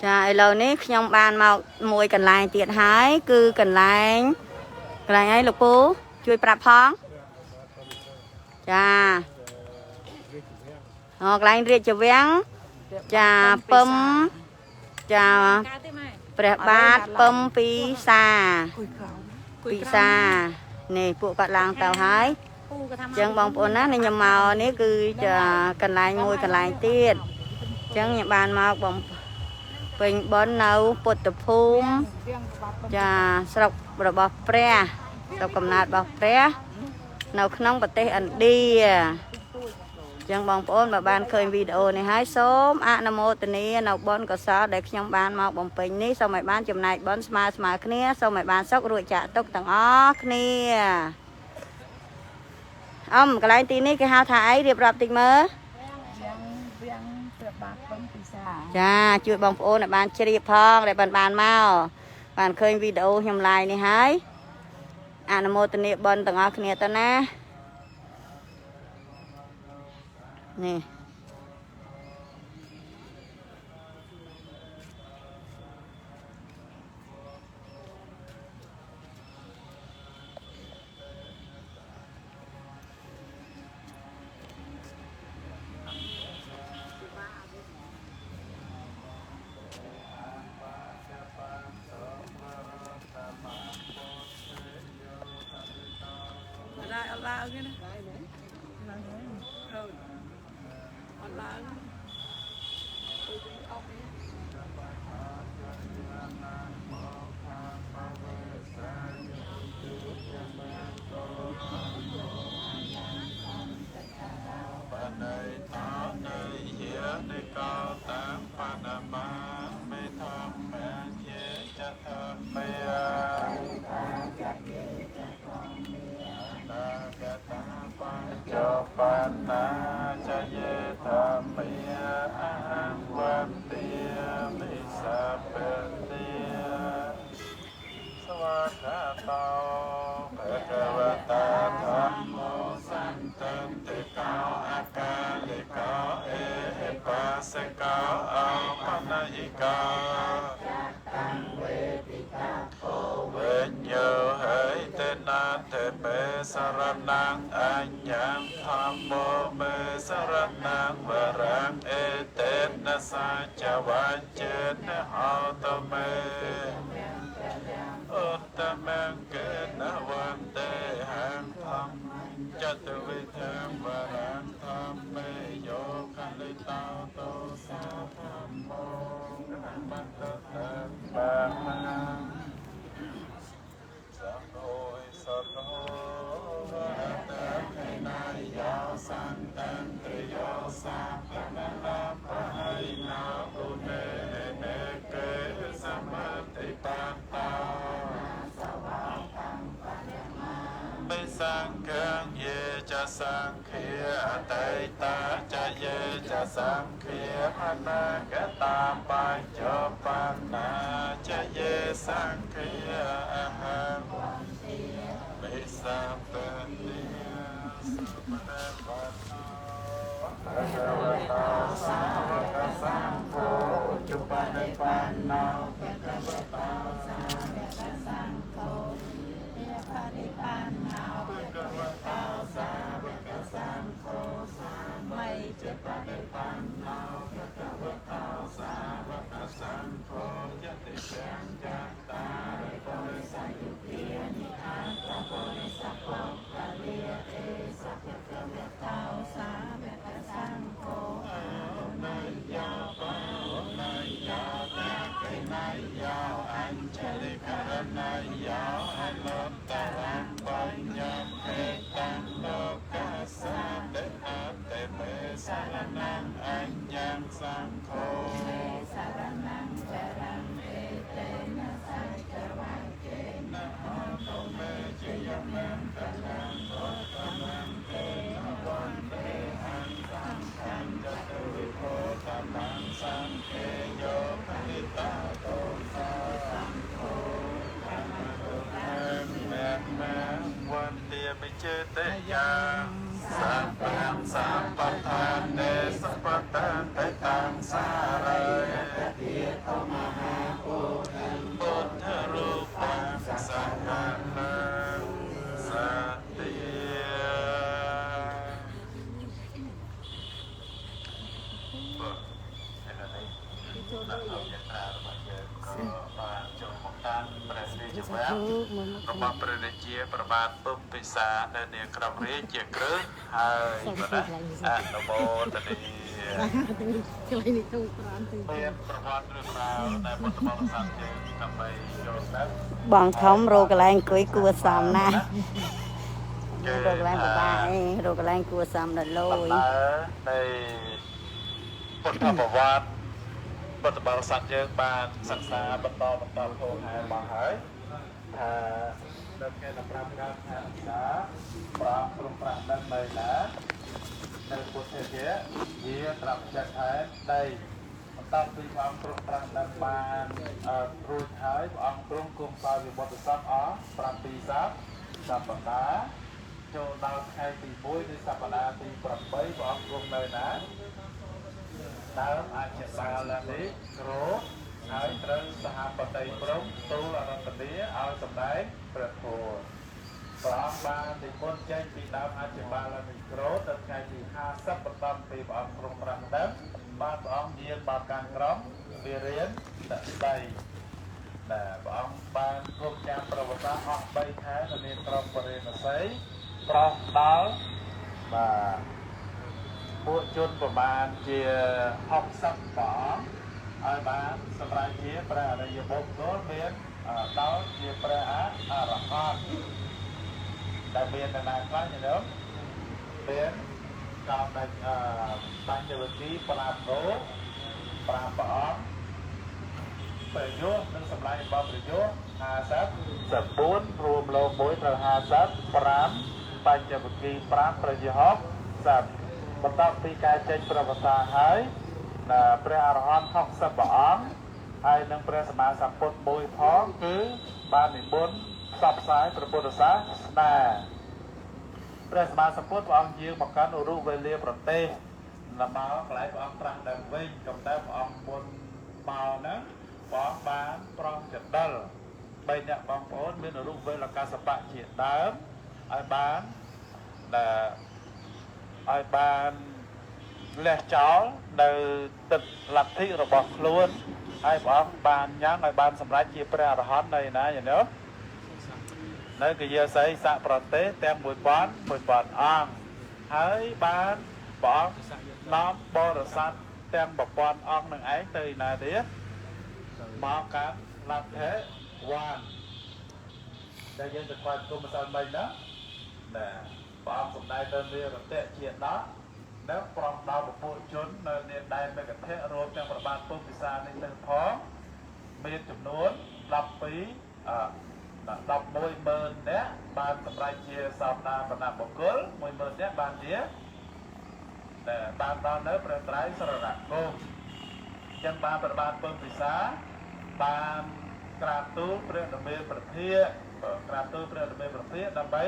ចាឥឡូវនេះខ្ញុំបានមកមួយកន្លែងទៀតហើយគឺកន្លែងកន្លែងអីលោកពូជួយប្រាប់ផងចាអូកន្លែងរាជវាំងចាពឹមចា កើតទេម៉ែ ព្រះបាទពឹមពីសា គួយក្រោម ពីសានេះពួកគាត់ឡើងទៅហើយ ពូក៏ថា អញ្ចឹងបងប្អូនណានេះខ្ញុំមកនេះគឺជាកន្លែងមួយកន្លែងទៀតអញ្ចឹងខ្ញុំបានមកបំពេញបុណ្យនៅពុទ្ធភូមិ វាងក្បាត់ ចាស្រុករបស់ព្រះស្រុកកំណើតរបស់ព្រះនៅក្នុងប្រទេសឥណ្ឌាអញ្ចឹងបងប្អូនបើបានឃើញវីដេអូនេះហើយសូមអនុមោទនានៅបុណ្យកុសលដែលខ្ញុំបានមកបំពេញនេះសូមឲ្យបានចំណែកបុណ្យស្មើស្មើគ្នាសូមឲ្យបានសុខរួចចាកទុក្ខទាំងអស់គ្នាអំកន្លែងទីនេះគេហៅថាអីរៀបរាប់តិចមើល វាងវាងព្រះបាទពំពិសា ចាជួយបងប្អូនឲ្យបានជ្រាបផងដែលបានបានមកបានឃើញវីដេអូខ្ញុំ live នេះហើយអនុមោទនាបុណ្យទាំងអស់គ្នាទៅណានេះ ឡើងអត់ឡើងទេណាឡើងហើយអត់ឡើង បណៃតោនៃយានិកោតាំបណមាមេធម្មជាចតមេនាកតាបញ្ចបណ្ណាចយេធម្មាអហង្វន្ទាមិសពតិ สวากขาโตภะคะวะตาธัมโมสันตันติกาอากาลิกาเอปัสสกาอาปะนิกาเวญโยเหเตนะเทเปสรนังอัญญังธัมโมเมสรนังวรังเอเตนะสัจวัจเจนะหาตเม อุตตมังเกณวันเตหังธรรมจตุวิทังวรังธรรมเมโยคัลิตาโตสาธรรมโมมัตตังปะมังสังโฆสังโฆวะตะให้นายยาสันตันตริโยสัพพะลาภะให้นาอุเนเนเกสมัติปัตตา ไม่สังฆังเยจะสังเขียเตตาจะเยจะสังเขียพนากตาปัจจปันนาจะเยสังเขียอหังมิสัพพติสัพพะปันนาภะคะวะโตสาวกสังโฆจุปฏิปันโนภะคะวะโต สาวกสังโฆเทปริปันนา ภะคะวะโตสาวกสังโฆสา ไม่เจ ปฏิปันโนภะคะวะโตสาวกสังโฆยติเปญจัตตาริปุริสัย เตียนิอันตะโพริสะโพกะเลียเอสัพพะเตาสาวกสังโฆ นายยาปะนายยาตะเกนายยาอัญชลิกรนายยาอนุตตรังปัญญาเปตังโลกัสสะเตนะเตเมสรนังอัญญังสังโฆ สารนังจรังเอเตนะสัจจวัคเก นะโหตุเมจิยมังตะลังโตตะมังเตนะวันเตหังสังฆังจตุวิโพตะมังสังเกโยภลิตาโตสาสังโฆธรรมตุเมแมวันเตียมิเจเตยังสัพพังสัพพทานเนสัพพตันเตตังสาเร ណៈធម្មយាត្រារបស់យើងក៏បានចូលមកតាមព្រះរាជវាំងរបស់ព្រះរាជាប្របាទពុំពិសានៅនាក្រុងរាជាគ្រឹះហើយបាទអនុមោទនា កន្លែងនេះទូប្រានទៅ មានប្រវត្តិរឿងរ៉ាវដែលពុទ្ធបរិស័ទយើងដើម្បីយល់ដឹង បងធំរកកន្លែងអង្គុយគួសមណាស់រកកន្លែងពិបាកឯងរកកន្លែងគួសមដល់ល ដំ យ ណើរនៃពុទ្ធប្រវត្តិពុទ្ធបរិស័ទយើងបានសិក្សាបន្តបន្តហូរហែមកហើយថានៅថ្ងៃ15កើតខែអស្សាប្រាំព្រំប្រាំដឹងនៅណានៅពុទ្ធជាយាត្រាប់ចិត្តហែដីបន្ទាប់ពីព្រះអង្គទ្រង់ត្រាស់ដឹងបានរួចហើយព្រះអង្គទ្រង់គង់សោយវិបុត្តសពអស់7សប្តាហ៍សប្តាហ៍ចូលដល់ថ្ងៃទី1នៃសប្តាហ៍ទី8ព្រះអង្គគង់នៅណាដើមអាចបាលនេះគ្រោហើយត្រូវសហបតីព្រមទូលអរតនីឲ្យសម្ដែងព្រះធម៌ព្រះអង្គបាននិមន្តចេញពីដើមអាចបាលនេះគ្រោទៅថ្ងៃទី50បន្ទាប់ពីព្រះអង្គទ្រង់ត្រាស់ដឹងបានព្រះអង្គយាងមកកាន់ក្រុងវិរាណដីដែលព្រះអង្គបានគង់ចាំប្រវត្តិអស់3ខែនៅនាក្រុងបរិណសីប្រោះដល់បាទពួកជនប្រមាណជា60ព្រះអង្គឲ្យបានសម្រាប់ជាព្រះអរិយបុគ្គលមានដល់ជាព្រះអរហន្តដែលមាននរណាខ្លះញោមមានកម្មដែលបញ្ញវគិ5រូប5ព្រះអង្គប្រយោជន៍និងសម្លាញ់របស់ប្រយោជន៍54រួមលោកមួយត្រូវ55បញ្ញវគិ5ប្រយោជន៍60បន្ទាប់ពីការចេញប្រវត្តិហើយព្រះអរហន្ត60ព្រះអង្គហើយនិងព្រះសម្មាសម្ពុទ្ធមួយផងគឺបាននិមន្តផ្សព្វផ្សាយព្រះពុទ្ធសាសនាព្រះសម្មាសម្ពុទ្ធព្រះអង្គយាងមកកាន់ឧរុវេលាប្រទេសមកកន្លែងព្រះអង្គត្រាស់ដើមវិញក៏តែព្រះអង្គមុនមកហ្នឹងព្រះអង្គបានប្រងចដិលបីអ្នកបងប្អូនមានឧរុវេលកាសបៈជាដើមឲ្យបានដែលឲ្យបានលះចោលនៅទឹកលទ្ធិរបស់ខ្លួនហើយព្រះអង្គបានញ៉ាំងឲ្យបានសម្រេចជាព្រះអរហន្តនៅណាយ៉ាងនោះនៅគយាសីសប្រទេសទាំង1000 1000អង្គហើយបានព្រះអង្គនាំបរិស័ទទាំង1000អង្គនឹងឯងទៅណាទៀតមកកាន់លទ្ធិវ័នដែលយើងទៅខ្វាយគុំម្សិលមិញណាបាទព្រះអង្គសម្ដែងទៅនិរតៈជាដកដែលប្រំដល់ពពួកជននៅនាដែនមេកធៈរួមទាំងប្របាទពុំពិសានេះទៅផងមានចំនួន12 110,000នាក់បានសម្រេចជាសោតាបណ្ណបុគ្គល10000នាក់បានជាដែលបានដល់នៅព្រះត្រៃសរណគមអញ្ចឹងបានប្របាទពុំពិសាបានក្រាបទូលព្រះតមេប្រធាក្រាបទូលព្រះតមេប្រធាដើម្បី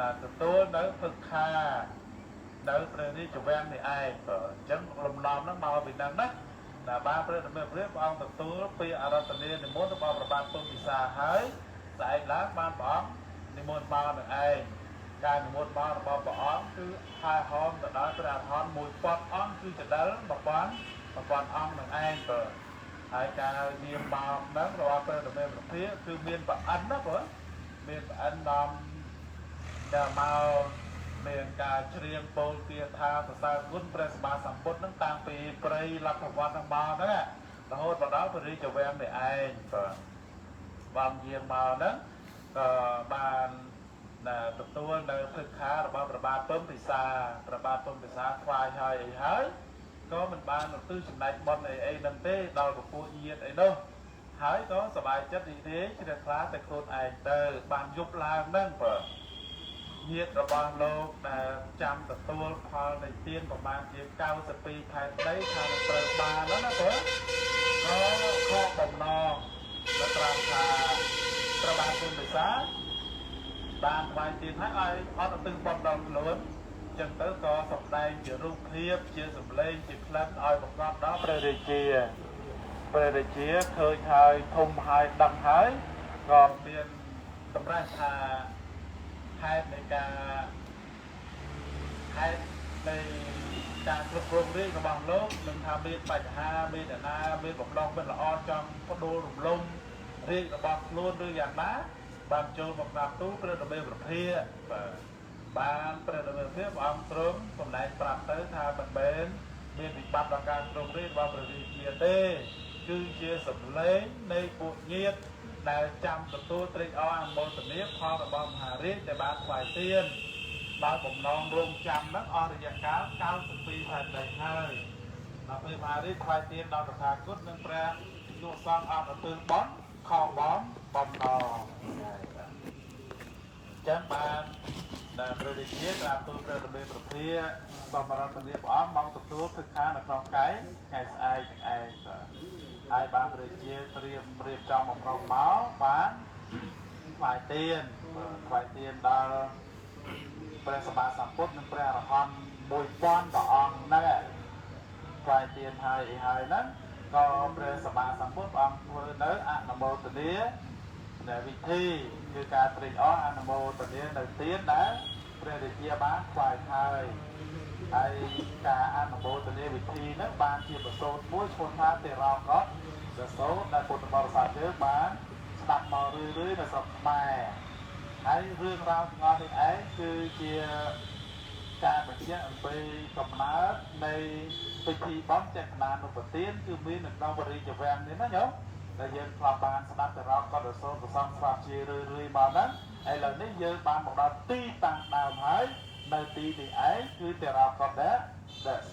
ណាទទួលនៅភឹកខានៅព្រះរាជវាំងនេះឯងអញ្ចឹងលំនាំហ្នឹងមកពីហ្នឹងណាដែលបានព្រះតមេព្រះព្រះអង្គទទួលពីអរតនីនិមន្តរបស់ព្រះបាទពុំពិសាហើយស្អែកឡើងបានព្រះអង្គនិមន្តមកនឹងឯងការនិមន្តមករបស់ព្រះអង្គគឺហែហោមទៅដល់ព្រះអរហន្ត1000អង្គគឺចដិល1000 1000អង្គនឹងឯងបើហើយការយាមមកហ្នឹងរបស់ព្រះតមេព្រះគឺមានប្រអិនណាបើមានប្រអិននាំដែលមកមានការច្រៀងពោលគាថាសរសើរគុណព្រះសម្មាសម្ពុទ្ធនឹងតាំងពីព្រៃលទ្ធវត្តនឹងមកហ្នឹងរហូតមកដល់ព្រះរាជវាំងនេះឯងបាទបានយាងមកហ្នឹងក៏បានទទួលនៅព្រឹក្ខារបស់ព្រះបាទពំពិសាព្រះបាទពំពិសាថ្វាយហើយអីហើយក៏មិនបានឧទ្ទិសចំណែកបុណ្យអីអីហ្នឹងទេដល់ពពួកញាតិអីនោះហើយក៏សប្បាយចិត្តរីករាយជ្រះថ្លាតែខ្លួនឯងទៅបានយប់ឡើងហ្នឹងបើញាតិរបស់លោកដែលចាំទទួលផលនៃទានប្រមាណជា92ផែនដីថានឹងត្រូវបានហ្នឹងណាបើក៏ខកបំណងដល់ត្រង់ថាព្រះបាទគុណពិសាបានថ្វាយទានហើយឲ្យអត់ឧទ្ទិសបុណ្យដល់ខ្លួនចឹងទៅក៏សម្ដែងជារូបភាពជាសម្លេងជាក្លិនឲ្យបង្កប់ដល់ព្រះរាជាព្រះរាជាឃើញហើយធំហើយដឹងហើយក៏មានតម្រាស់ថាហេតុនៃការហេតុនៃ ការគ្រប់គ្រងរាជរបស់លោកនឹងថាមានបញ្ហាមានអ្នកណាមានបំណងមិនល្អចង់ផ្ដួលរំលំរាជរបស់ខ្លួនឬយ៉ាងណាបានចូលមកក្រាបទូលព្រះតមេប្រភាបាទបានព្រះតមេប្រភាព្រះអង្គទ្រង់សម្ដែងប្រាប់ទៅថាមិនមែនមានវិបត្តិដល់ការគ្រងរាជរបស់ព្រះរាជាទេគឺជាសម្លេងនៃពួកញាតិដែលចាំទទួលត្រេកអរអនុមោទនាផលរបស់មហារាជដែលបានថ្វាយទានដោយបំណងរងចាំហ្នឹងអស់រយៈកាល92ផែនដីហើយដល់ពេលមហារាជថ្វាយទានដល់តថាគតនិងព្រះលោកសង្ឃអត់ឧទ្ទិសបុណ្យខបំបំណងចឹងបានដែលព្រះរាជាក្រាបទូលព្រះតមេប្រភាសម្រាប់ពលាព្រះអង្គមកទទួលសិក្ខានៅក្នុងកាយថ្ងៃស្អែកទាំងឯងបាទហើយបានព្រះរាជាត្រៀមរៀបចំបំរុងមកបានថ្វាយទានថ្វាយទានដល់ព្រះសម្មាសម្ពុទ្ធនិងព្រះអរហន្ត1000ព្រះអង្គហ្នឹងថ្វាយទានហើយអីហើយហ្នឹងក៏ព្រះសម្មាសម្ពុទ្ធព្រះអង្គធ្វើនៅអនុមោទនានៅវិធីគឺការត្រេកអរអនុមោទនានៅទានដែលព្រះរាជាបានថ្វាយហើយហើយការអនុមោទនាវិធីហ្នឹងបានជាប្រសូតមួយឈ្មោះថាទេរោកតប្រសូតដែលពុទ្ធបរិស័ទយើងបានស្ដាប់មករឿយៗនៅស្រុកខ្មែរហើយរឿងរ៉ាវទាំងអស់នេះឯងគឺជាការបញ្ជាក់អំពីកំណើតនៃពិធីបុណ្យចេតនានុបទានគឺមាននៅក្នុងបរិយាវាំងនេះណាញោមដែលយើងធ្លាប់បានស្ដាប់ទៅរកកតសូត្រប្រសងស្វាជារឿយៗមកហ្នឹងឥឡូវនេះយើងបានមកដល់ទីតាំងដើមហើយនៅទីនេះឯងគឺទេរកតដែល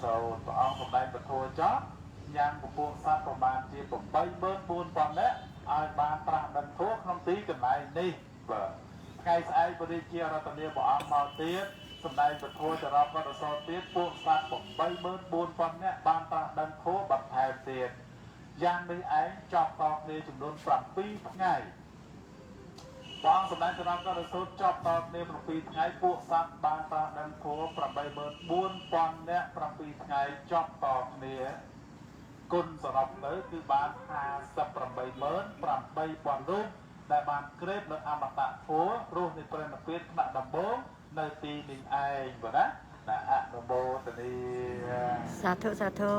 សូត្រព្រះអង្គសម្ដែងពធចប់ញ៉ាំពពួកសត្វប្រមាណជា84000នាក់ឲ្យបានត្រាស់ដឹងធម៌ក្នុងទីកន្លែងនេះបាទថ្ងៃស្អែកព្រះរាជារតនាព្រះអង្គមកទៀតសម្ដែងពធទៅរកកតសូត្រទៀតពួកសត្វ84000នាក់បានត្រាស់ដឹងធម៌បន្ថែមទៀតយ៉ាងនេះឯងចប់តគ្នាចំនួន7ថ្ងៃព្រះអង្គសម្ដែងទៅដល់កតសូត្រចប់តគ្នា7ថ្ងៃពួកសត្វបានត្រាស់ដឹងធម៌84000នាក់7ថ្ងៃចប់តគ្នាគុណសរុបទៅគឺបាន588,000រូបដែលបានក្រេបនៅអមតៈធម៌រស់នៃព្រះនិព្វានថ្នាក់ដំបូងនៅទីនេះឯងបាទណាដែលអនុមោទនា សាធុសាធុ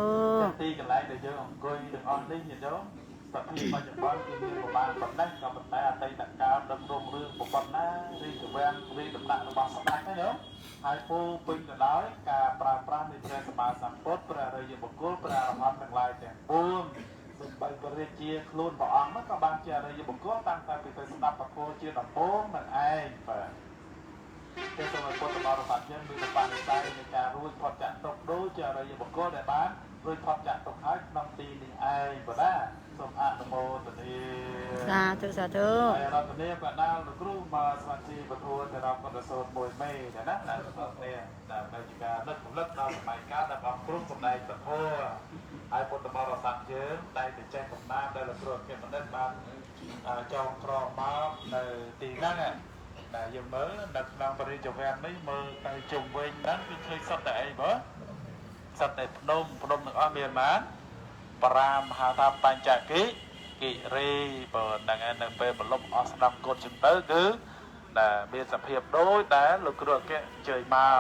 ទីកន្លែងដែលយើងអង្គុយទាំងអស់នេះញាតិញោមសភាពបច្ចុប្បន្នគឺមានប្រមាណប៉ុណ្ណេះក៏ប៉ុន្តែអតីតកាលដឹករុងរឿងប៉ុណ្ណារាជវាំងរាជដំណាក់របស់ស្ដេចណាញោមហើយពោពេញទៅដោយការប្រើប្រាស់នៃព្រះសម្មាសម្ពុទ្ធព្រះអរិយបុគ្គលព្រះអរហន្តទាំងឡាយទាំងពួងសូម្បីព្រះរាជាខ្លួនព្រះអង្គនោះក៏បានជាអរិយបុគ្គលតាំងតែពីទៅស្ដាប់ពធជាដំបូងនឹងឯងបាទទេសូមឲ្យពុទ្ធបរិស័ទយើងមានបរិស័យនៃការរួចផុតចាក់ទុកដូចជាអរិយបុគ្គលដែលបានរួចផុតចាក់ទុកហើយក្នុងទីនេះឯងបាទណាសូមអនុមោទនា សាធុសាធុ ហើយរតនាបដាលលោកគ្រូមកស្មារតីពធទៅរកកតសូត្រមួយមេណាណាដែលបងប្អូនដែលជាការនឹករំលឹកដល់សម័យកាលដែលបងគ្រូសម្ដែងពធហើយពុទ្ធបរិស័ទយើងដែលទៅចេះកំណាមដែលលោកគ្រូអគ្គបណ្ឌិតបានចងក្រងមកនៅទីហ្នឹងដែលយើងមើលនៅក្នុងបរិយាវាំងនេះមើលទៅជុំវិញហ្នឹងគឺឃើញសុទ្ធតែអីបើសុទ្ធតែភ្នំភ្នំទាំងអស់មានបាន5ហៅថាបញ្ចគិគិរីបើហ្នឹងឯងនៅពេលប្រលប់អស់ស្ដាប់កូនចឹងទៅគឺដែលមានសភាពដូចដែលលោកគ្រូអគ្គអញ្ជើញមក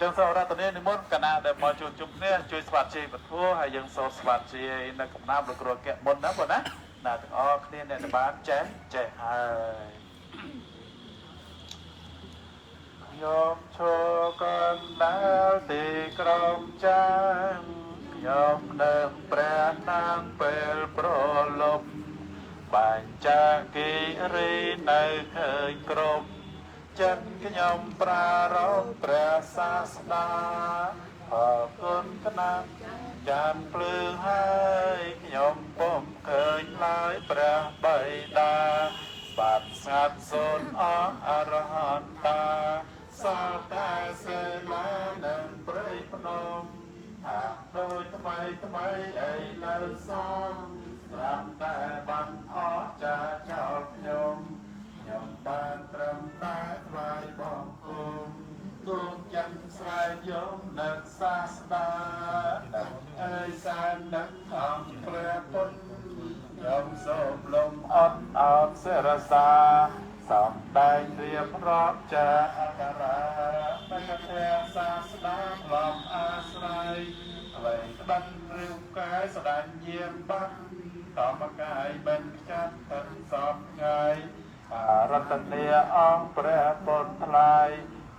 ចឹងសូមរតនានិមន្តកណាដែលមកជួបជុំគ្នាជួយស្វាគមន៍ពធហើយយើងសូមស្វាគមន៍នៅកំណាមលោកគ្រូអគ្គមុនណាបងណាណាទាំងអស់គ្នាអ្នកដែលបានចេះចេះហើយខ្ញុំឈរកណ្ដាលទីក្រុងចាងខ្ញុំនឹងព្រះនាងពេលប្រលប់បញ្ចគិរីនៅឃើញគ្រប់ចិត្តខ្ញុំប្រារព្ធព្រះសាស្តាអរគុណក្តាប់ចាំភ្លឺហើយខ្ញុំពុំឃើញឡើយព្រះបិតាបានស្ងាត់សូន្យអស់អរហន្តាសល់តែសេលានិងព្រៃភ្នំហាក់ដូចថ្មីថ្មីអីនៅសំស្រាប់តែបានអស់ចាចោលខ្ញុំខ្ញុំបានត្រឹមតែថ្វាយបង្គំដួងចិត្តស្រែកយំនឹកសាស្តានឹកអើយសែននឹកអង្គព្រះពុទ្ធខ្ញុំសូមលំអត់អោបសិរសាសំដែងរៀបរាប់ចាអក្សរាបកធាសាស្តាផ្លំអាស្រ័យ យអ្វីក្បិនរូបកាយស្ដាញយាមបាត់តមកាយបិណ្ឌចាត់តិនសពថ្ងៃអរតនីអង្គព្រះពុទ្ធថ្លៃ។